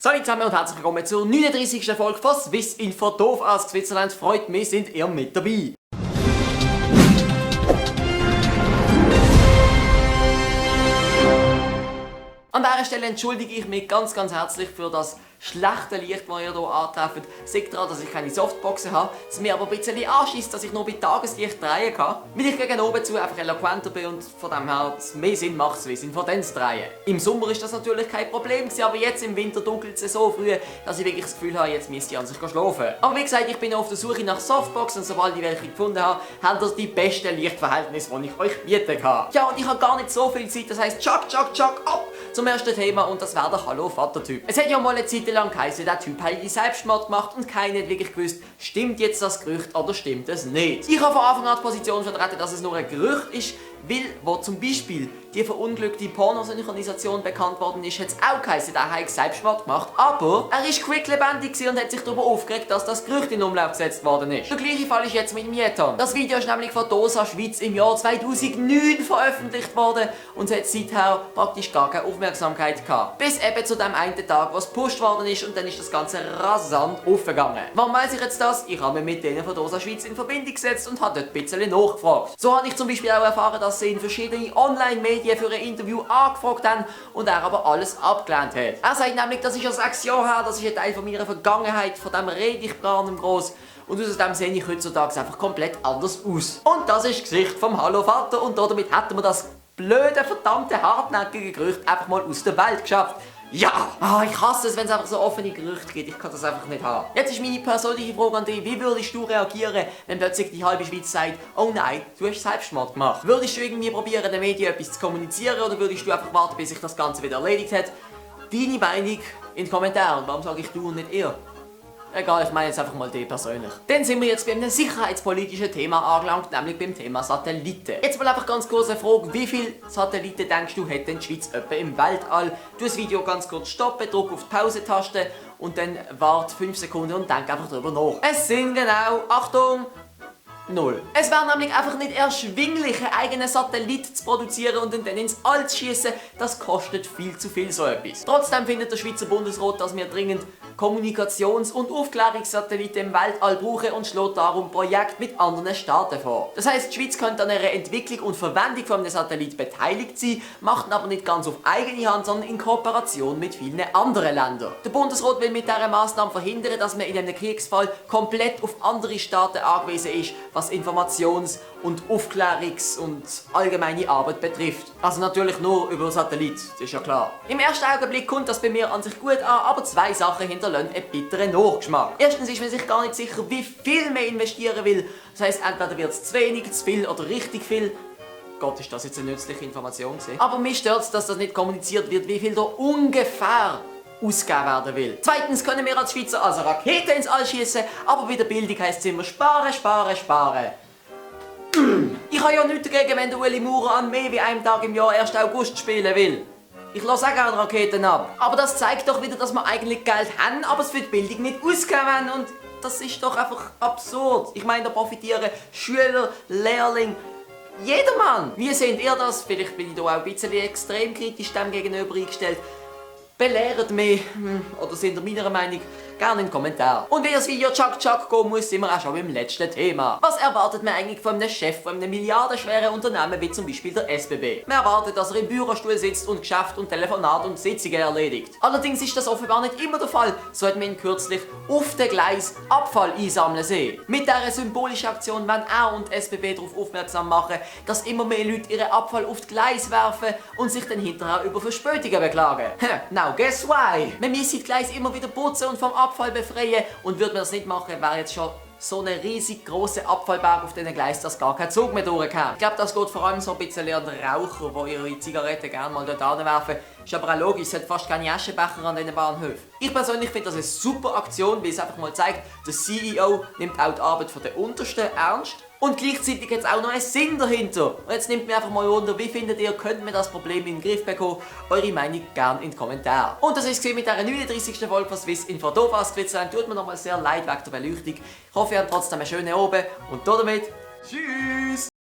Salut zusammen und herzlich willkommen zur 39. Folge von Swissinfo. Doof aus Switzerland, freut mich, sind ihr mit dabei. An dieser Stelle entschuldige ich mich ganz herzlich für das schlechte Licht, das ihr hier antrefft. Es liegt daran, dass ich keine Softboxen habe, es mir aber ein bisschen anschießt, dass ich nur bei Tageslicht drehen kann, weil ich gegen oben zu einfach eloquenter bin und von dem her es mehr Sinn macht, Swissinfo dann zu drehen. Im Sommer ist das natürlich kein Problem gewesen, aber jetzt im Winter dunkelt es so früh, dass ich wirklich das Gefühl habe, jetzt müsste ich an sich schlafen. Aber wie gesagt, ich bin auf der Suche nach Softboxen und sobald ich welche gefunden habe, habt ihr die besten Lichtverhältnisse, die ich euch bieten kann. Ja, und ich habe gar nicht so viel Zeit, das heisst, tschack ab zum ersten Thema und das wäre der Hallo-Vater-Typ. Es hat ja mal eine Zeit lang geheißen, der Typ hat Selbstmord gemacht und keiner hat wirklich gewusst, stimmt jetzt das Gerücht oder stimmt es nicht. Ich habe von Anfang an die Position vertreten, dass es nur ein Gerücht ist, weil, wo zum Beispiel die verunglückte Pornosynchronisation bekannt worden ist, hat es auch geheißen, er hat Selbstmord gemacht, aber er ist quicklebendig und hat sich darüber aufgeregt, dass das Gerücht in Umlauf gesetzt worden ist. Der gleiche Fall ist jetzt mit dem Mieter. Das Video ist nämlich von Dosa Schweiz im Jahr 2009 veröffentlicht worden und hat seither praktisch gar keine Aufmerksamkeit gehabt. Bis eben zu dem einen Tag, was gepusht worden ist und dann ist das Ganze rasant aufgegangen. Warum weiss ich jetzt das? Ich habe mich mit denen von Dosa Schweiz in Verbindung gesetzt und habe dort ein bisschen nachgefragt. So habe ich zum Beispiel auch erfahren, dass sie in verschiedene Online-Medien für ein Interview angefragt haben und er aber alles abgelehnt hat. Er sagt nämlich, das ist ja 6 Jahre her, das ist ein Teil von meiner Vergangenheit, von dem rede ich gar nicht groß. Und aus dem sehe ich heutzutage einfach komplett anders aus. Und das ist das Gesicht vom Hallo Vater und damit hätten wir das blöde, verdammte, hartnäckige Gerücht einfach mal aus der Welt geschafft. Ja! Ich hasse es, wenn es einfach so offene Gerüchte gibt. Ich kann das einfach nicht haben. Jetzt ist meine persönliche Frage an dich. Wie würdest du reagieren, wenn plötzlich die halbe Schweiz sagt, oh nein, du hast Selbstmord gemacht? Würdest du irgendwie probieren, den Medien etwas zu kommunizieren oder würdest du einfach warten, bis sich das Ganze wieder erledigt hat? Deine Meinung in den Kommentaren. Warum sage ich du und nicht ihr? Egal, ich meine jetzt einfach mal die persönlich. Dann sind wir jetzt bei einem sicherheitspolitischen Thema angelangt, nämlich beim Thema Satelliten. Jetzt mal einfach ganz kurz eine Frage, wie viele Satelliten denkst du, hat denn die Schweiz etwa im Weltall? Du das Video ganz kurz stoppen, drück auf die Pause-Taste und dann warte 5 Sekunden und denk einfach darüber nach. Es sind genau, Achtung, 0. Es wäre nämlich einfach nicht erschwinglich, einen eigenen Satellit zu produzieren und ihn dann ins All zu schiessen. Das kostet viel zu viel, so etwas. Trotzdem findet der Schweizer Bundesrat, dass wir dringend Kommunikations- und Aufklärungssatelliten im Weltall brauchen und schlägt darum Projekte mit anderen Staaten vor. Das heisst, die Schweiz könnte an ihrer Entwicklung und Verwendung von einem Satellit beteiligt sein, macht ihn aber nicht ganz auf eigene Hand, sondern in Kooperation mit vielen anderen Ländern. Der Bundesrat will mit dieser Maßnahme verhindern, dass man in einem Kriegsfall komplett auf andere Staaten angewiesen ist, was Informations- und Aufklärungs- und allgemeine Arbeit betrifft. Also natürlich nur über Satellit, das ist ja klar. Im ersten Augenblick kommt das bei mir an sich gut an, aber 2 Sachen hinterlassen einen bitteren Nachgeschmack. Erstens ist man sich gar nicht sicher, wie viel man investieren will. Das heisst, entweder wird es zu wenig, zu viel oder richtig viel. Gott, ist das jetzt eine nützliche Information gewesen? Aber mich stört es, dass das nicht kommuniziert wird, wie viel da ungefähr ausgegeben werden will. Zweitens können wir als Schweizer also Raketen ins All schiessen, aber bei der Bildung heisst es immer sparen. Ich habe ja nichts dagegen, wenn der Ueli Maurer an mehr wie einem Tag im Jahr 1. August spielen will. Ich lasse auch gerne Raketen ab. Aber das zeigt doch wieder, dass wir eigentlich Geld haben, aber es für die Bildung nicht ausgegeben haben. Und das ist doch einfach absurd. Ich meine, da profitieren Schüler, Lehrlinge, jedermann. Wie seht ihr das? Vielleicht bin ich da auch ein bisschen extrem kritisch dem gegenüber eingestellt. Belehrt mich, oder sind ihr meiner Meinung, gerne in den Kommentaren. Und wie das Video tschack gehen muss, sind wir auch schon beim letzten Thema. Was erwartet man eigentlich von einem Chef von einem milliardenschweren Unternehmen wie zum Beispiel der SBB? Man erwartet, dass er im Bürostuhl sitzt und Geschäft und Telefonat und Sitzungen erledigt. Allerdings ist das offenbar nicht immer der Fall. So hat man ihn kürzlich auf dem Gleis Abfall einsammeln sehen. Mit dieser symbolischen Aktion wollen er und SBB darauf aufmerksam machen, dass immer mehr Leute ihren Abfall auf das Gleis werfen und sich dann hinterher über Verspätungen beklagen. Now guess why? Man müsse das Gleis immer wieder putzen und vom Abfall befreien und würde man das nicht machen, wäre jetzt schon so ein riesig grosser Abfallberg auf diesen Gleis, dass gar kein Zug mehr durchkommt. Ich glaube, das geht vor allem so ein bisschen an die Raucher, die ihre Zigaretten gerne mal dort anwerfen. Ist aber auch logisch, es hat fast keine Aschenbecher an diesen Bahnhöfen. Ich persönlich finde das eine super Aktion, weil es einfach mal zeigt, der CEO nimmt auch die Arbeit der Untersten ernst. Und gleichzeitig hat es auch noch einen Sinn dahinter. Und jetzt nimmt mir einfach mal wunder, wie findet ihr, könnten wir das Problem in den Griff bekommen? Eure Meinung gerne in den Kommentaren. Und das war es mit dieser 39. Folge von Swissinfo. Doof aus Switzerland. Tut mir nochmal sehr leid wegen der Beleuchtung. Ich hoffe, ihr habt trotzdem einen schönen Abend und damit tschüss!